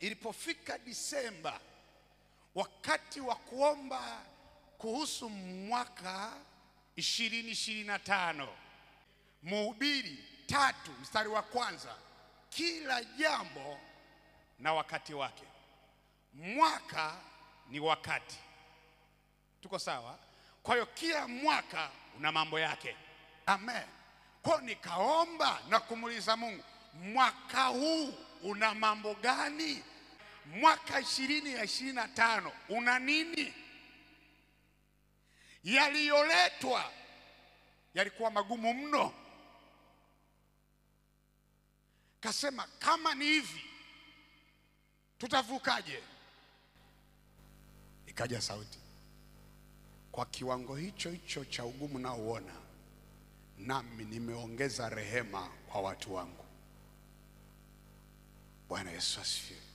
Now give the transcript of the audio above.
Ilipofika Disemba, wakati wa kuomba kuhusu mwaka 2025, Mhubiri 3 mstari wa 1, kila jambo na wakati wake. Mwaka ni wakati. Tuko sawa? Kwa hiyo kila mwaka una mambo yake. Amen. Kwa nikaomba na kumuuliza Mungu, mwaka huu una mambo gani? Mwaka 2025 una nini? Yaliyoletwa yalikuwa magumu mno. Kasema kama ni hivi tutavukaje? Ikaja sauti, kwa kiwango hicho hicho cha ugumu naouona, nami nimeongeza rehema kwa watu wangu. Bwana Yesu asifiwe.